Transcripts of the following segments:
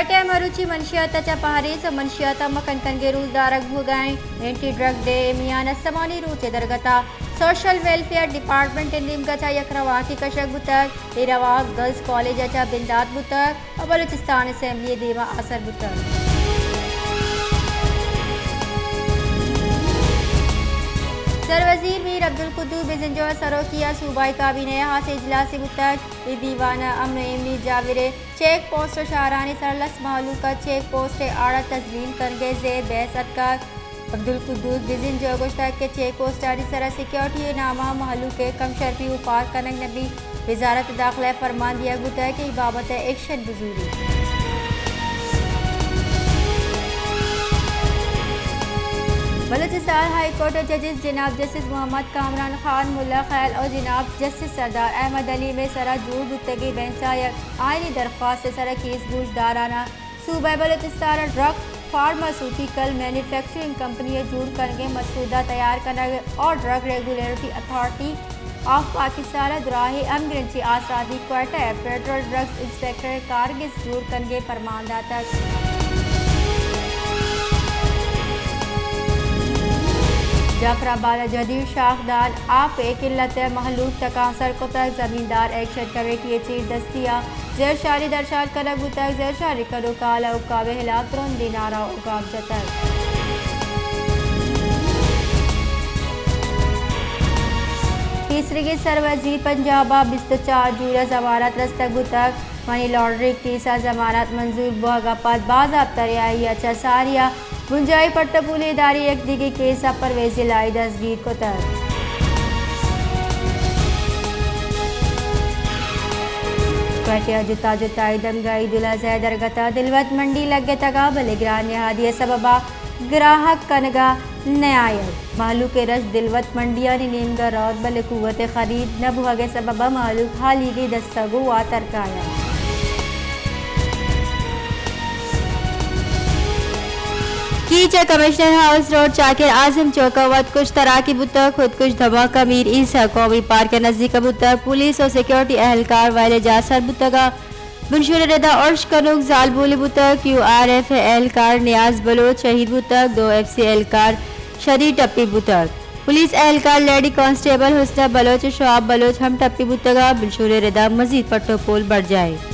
کہ مروچی منشیات ء چہ پہریز ء منشیات ء مکن کنگ ء روزدارگ بوگ ء انت۔ اینٹی ڈرگ ڈے ء میان ء سمانی روچ ء درگت ء سوشل ویلفیئر ڈیپارٹمنٹ ء نیمگ ء چہ یک رواکی کشگ بوتگ۔ اے رواک گرلز کالج ء چہ بندات بوتگ ء بلوچستان اسمبلی ء دیم ء آسر بوتگ۔ سروزیر میر عبدالقدوس بزنجو ء سروکی ء صوبائی کابینہ ء ہاسیں اجلاسے بوتگ۔ اے دیوان ء امن و ایمنی جاور ء چیک پوسٹ و شہرانی سرا لس مہلوک ء چیک پوسٹ ء آڑا تزمین کنگ ء زیر بحث اتکگ۔ عبدالقدوس بزنجو ء گوشتگ کہ چیک پوسٹانی سرا سیکورٹی ء نام ء مہلوک ء کم شرپی اوپار کنگ نہ بیت۔ وزارت داخلہ ء فرمان دیگ بوتگ کہ اے بابت ء ایکشن بزوریت۔ بلوچستان ہائی کورٹ ء ججز جناب جسٹس محمد کامران خان، ملا خیل و جناب جسٹس سردار احمد علی مئے سرا جوڑ بوتگیں بینچ ء یک آئینی درخواست ء سرا کیس گوش داران ء صوبہ بلوچستان ء ڈرگ فارماسیوٹیکل مینوفیکچرنگ کمپنی ء جوڑ کنگ ء مسودہ تیار کنگ اور drug regulatory authority of Pakistan ء دراہیں ہمگرنچیں آسرادی کوئٹہ ء فیڈرل ڈرگز انسپکٹر ء کارگس جوڑ کنگ ء پرمان داتگ۔ جعفر آباد ء جدید شاخدان آپ ء قلت ء مہلوک تکانسر کتگ، زمیندار ایکشن کمیٹی ء چیر دستی ء زہرشانی درشان کنگ بوتگ، زہرشانی کنوکاں عقاب ء ہلاپ ترندیں نعرہ و عقاب جتگ۔ پیسریگیں سروزیر پنجاب ء بیست ء چار جون ء ضمانت رستگ بوتگ۔ منی لانڈرنگ کیس ء ضمانت منظور بوگ ء پد بازاپت ء رہائی ء چہ ساری ء بنجاہی پٹ ء پولی ادارے یک دگہ کیس ء پرویز الہی دزگیر کتگ۔ کوئٹہ ء جتا جتائیں دمگاں عید الاضحی ء درگت ء دلوت منڈی لگتگ ء بلے گران نہادی ء سبب ء گراہک کنگ ء نیایگ۔ مہلوک ء رش دلوت منڈیانی نیمگ ء روت بلے قوت ء خرید نہ بوہگ ء سبب ء مہلوک ہالیگیں دست ء گوں واتر کایاں۔ کیچ ء کمشنر ہاؤس روڈ چاکر اعظم چوک ء وت کش تراکی بوتگ۔ خودکش دھماکہ میر عیسی قومی پارک ء نزیک ء بوتگ۔ پولیس ء سیکورٹی اہلکار ویل ء جاہ سر بوتگ ء بنشور ء ردا ارش کنوک زالبولے بوتگ۔ کیو آر ایف ء اہلکار نیاز بلوچ شہید بوتگ۔ دو ایف سی اہلکار شدید ٹپی بوتگ۔ پولیس اہلکار لیڈی کانسٹیبل حسنہ بلوچ ء شہاب بلوچ ہم ٹپی بوتگ ء بنشور ء ردا مزید پٹ ء پول برجاہ انت۔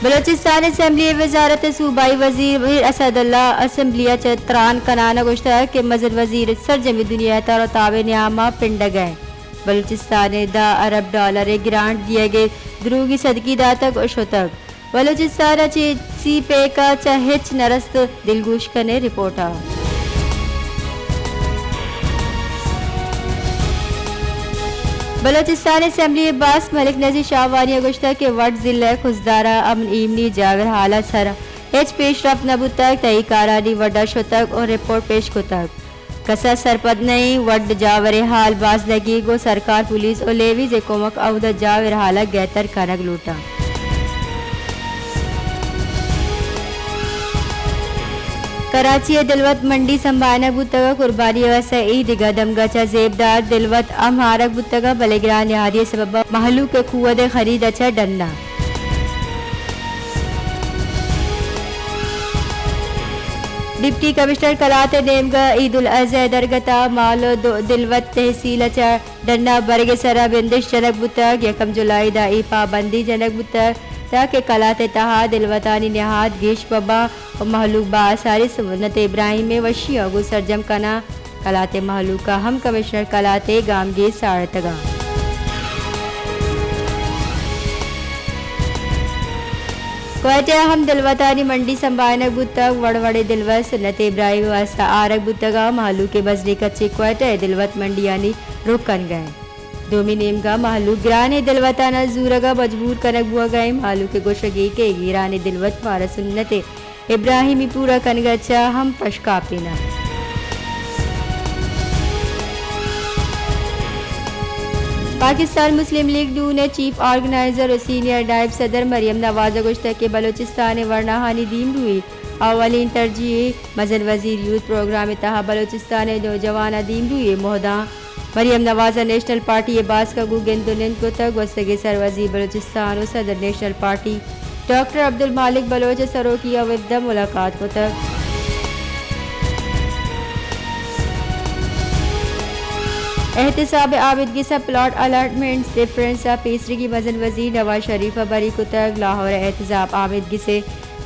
بلوچستان اسمبلی ء وزارت ء صوبائی وزیر میر اسد اللہ اسمبلی ء چہ تران کنان ء گوشتگ کہ مزن وزیر سرجمیں دنیا ء تر ء تاب ء نیام ء پنڈگ ء بلوچستان ء دہ ارب ڈالر ء گرانٹ دیگ ء دروگی صدقی داتگ ء شتگ۔ بلوچستان ء چہ سی پیک ء چہ ہچ نہ رست، دلگوش کن ئے رپورٹ ء۔ بلوچستان اسمبلی ء باسک ملک نذیر شاہوانی ء گوشتگ کہ وڈھ ضلع ء خضدار ء امن ایمنی جاور حال ء سر ہچ پیش رفت نہ بوتگ، تہی کارانی وڈ ء شتگ ء رپورٹ پیش کتگ۔ کس ء سرپد نہ ایں، وڈ جاور ء حال باز لگی، گوں سرکار، پولیس ء لیویز ء کمک ء اودا جاور ء حال ء گہتر کنگ لوٹاں۔ کراچی ء دلوت منڈی سمبھالینگ بوتگ ء قربانی ء واستہ عید ء دمگ ء چہ زیبدار دلوت ہم آرگ بوتگ ء بلے گران نہادی ء سبب ء مہلوک ء قوت ء خرید ء چہ ڈن ء۔ ڈپٹی کمشنر کلات ء نیمگ ء عید الاضحی ء درگت ء مال ء دو-، دلوت تحصیل ء چہ ڈن ء برگ ء سر ء بندش جنگ بوتگ۔ یکم جولائی ء داں اے پابندی جنگ بوتگ تاکہ کلات ء تہا دلوتانی نہاد گیش بہ باں ء مہلوک بہ آسانی سنت ابراہیم ء وشیاں گوں سرجم کناں۔ کلات ء مہلوک ء ہم کمشنر کلات ء گامگیج ساڑتگاں۔ کوئٹہ ء ہم دلوتانی منڈی سمبھالینگ بوتگ، وڑ وڑیں دلوت سنت ابراہیم ء واستہ آرگ بوتگ ء مہلوک ء بزگیں کچے کوئٹہ ء دلوت منڈیانی رخ کنگ ء انت۔ دومی نیمگ ء مہلوک گرانیں دلوتاناں زورگ ء مجبور کنگ بوگ ء انت۔ مہلوک ء گوشگ ء کہ گرانیں دلوت مارا سنت ابراہیمی پورا کنگ ء چہ ہم پشکاپین ء۔ پاکستان مسلم لیگ نون ء چیف آرگنائزر ء سینئر نائب صدر مریم نواز ء گوشتگ کہ بلوچستان ء ورناہانی دیمروئی اولی ترجیح ء مزن وزیر یوتھ پروگرام ء تہا بلوچستان ء نوجواناں دیمروئی ء مہداں مریم نواز ء نیشنل پارٹی ء باسک ء گوں گند ء نند کتگ۔ گوستگیں سروزیر بلوچستان ء صدر نیشنل پارٹی ڈاکٹر عبدالمالک بلوچ ء سروکی ء وفد ء ملاقات کتگ۔ احتساب آمید گس ء پلاٹ الاٹمنٹ ریفرنس ء پیسریگیں مزن وزیر نواز شریف ء بری کتگ۔ لاہور ء احتساب آمید گس ء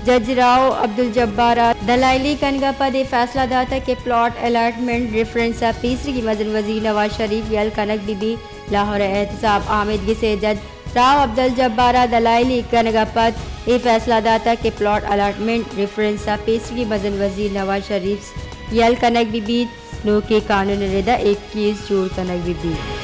جج راؤ عبدالجبار ء دلائلی کنگ ء پد اے فیصلہ داتگ کہ پلاٹ الاٹمنٹ ریفرنس ء پیسریگیں مزن وزیر نواز شریف یل کنگ بہ بیت۔ لاہور ء احتساب آمید گس ء جج راؤ عبدالجبار ء دلائلی کنگ ء پد اے فیصلہ داتگ کہ پلاٹ الاٹمنٹ ریفرنس ء پیسریگیں مزن وزیر نواز شریف یل کنگ بہ بیت۔ نوکیں قانون ء ردا اے کیس جوڑ کنگ بہ بیت۔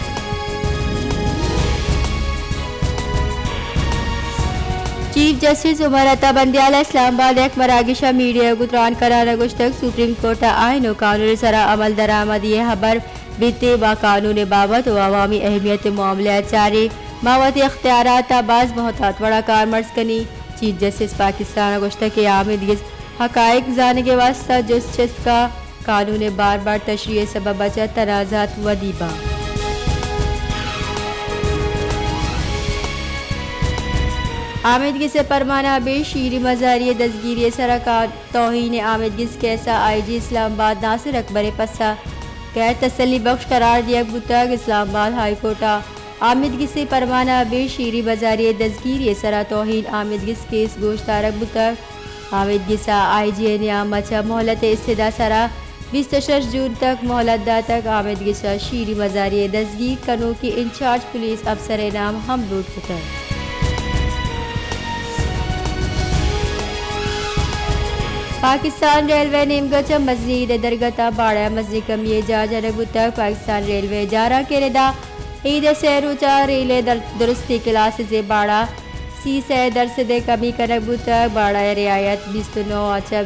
چیف جسٹس عمر عطا بندیال ء اسلام آباد ء یک مراگش ء میڈیا ء گوں تران کنان ء گوشتگ، سپریم کورٹ ء آئین ء قانون ء سرا عمل درآمدی ء ہبر بیت ء ما قانون ء بابت ء عوامی اہمیت ء معاملہ ء چاریں، ما وتی اختیارات ء باز محتاط وڑا کارمرز کنیں۔ چیف جسٹس پاکستان ء گوشتگ کہ آمید گس حقائق زانگ ء واستہ جست چست کا، قانون ء بار بار تشریح ء سبب ء چہ تنازعات ودی باں۔ آمید گس ء پرمانہ بے شیریں مزاری ء دزگیری ء سرا کا-، توہین آمید گس کیس ء آئی جی اسلام آباد ناصر اکبر ء پسہ غیر تسلی بخش قرار دیگ بوتگ۔ اسلام آباد ہائی کورٹ ء آمید گس ء پرمانہ بے شیریں مزاری ء دزگیری ء سرا توہین آمید گس کیس گوشدارگ بوتگ۔ آمید گس ء آئی جی ء نیام ء چہ مہلت ء استدعا سرا بیست ء شش جون تک مہلت داتگ۔ آمید گس ء شیریں مزاری ء دزگیر کنوکیں انچارج پولیس افسر ء نام ہم لوٹ کتگ۔ پاکستان ریلوے نیمگ ء چہ مزنیں عید ء درگت ء باڑہ ء مزنیں کمی ء جاہ جنگ بوتگ۔ پاکستان ریلوے ء جارانکیں ردا عید ء سئے روچ ء ریل ء در-، درستیں کلاسز ء باڑہ سی سئے درسد ء کمی کنگ بوتگ۔ باڑہ ء رعایت بیست ء نو ء چہ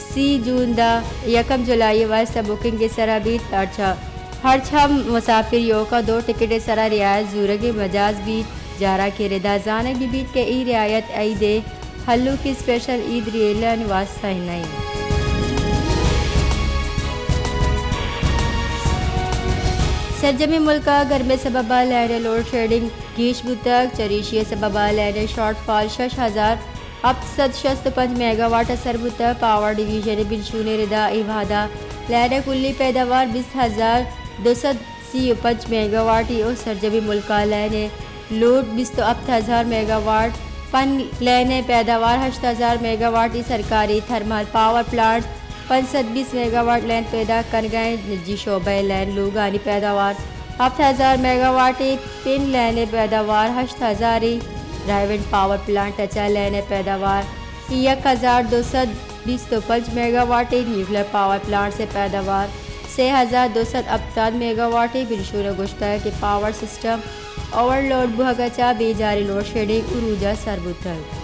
سی جون داں یکم جولائی ء واستہ بکنگ ء سرا بیت، ہرچ، ہرچ ہم مسافر یوک ء دو ٹکٹ ء سرا رعایت زورگ ء مجاز بیت۔ جارانکیں ردا زانگ بیت کہ اے رعایت عید ء ہلوکی اسپیشل عید ریلانی واستہ نہ انت۔ سرجمیں ملک ء گرمی ء سبب ء لین ء لوڈ شیڈنگ گیش بوتگ، چریشی ء سبب ء لین ء شارٹ فال شش ہزار ہپت سد شست ء پنچ میگا واٹ ء سر بوتگ۔ پاور ڈویژن ء بنشون ء ردا اے وہدا لین ء کلی پیداوار بیست ہزار دو سد سی ء پنچ میگا واٹ ء سرجمیں ملک ء لین ء لوڈ بیست ء ہپت ہزار میگا واٹ، پن لین ء پیداوار ہشت ہزار میگا واٹ ء سرکاری تھرمل پاور پلانٹ پنچ سد بیست میگا واٹ لین پیدا کنگ ء انت۔ نجی شعبہ ء لین لوگانی پیداوار ہپت ہزار میگا واٹ ء پن لین ء پیداوار ہشت ہزار ء ڈرائیونڈ پاور پلانٹ ء چہ لین ء پیداوار یک ہزار دو سد بیست ء پنچ میگا واٹ ء نیوکلیئر پاور پلانٹس ء پیداوار سے ہزار دو سد ہپتاد میگا واٹ ء۔ بنشون ء گوشتگ کہ پاور سسٹم اوور لوڈ بوہگ ء چہ بے جاریں لوڈ شیڈنگ عروج ء سر بوتگ۔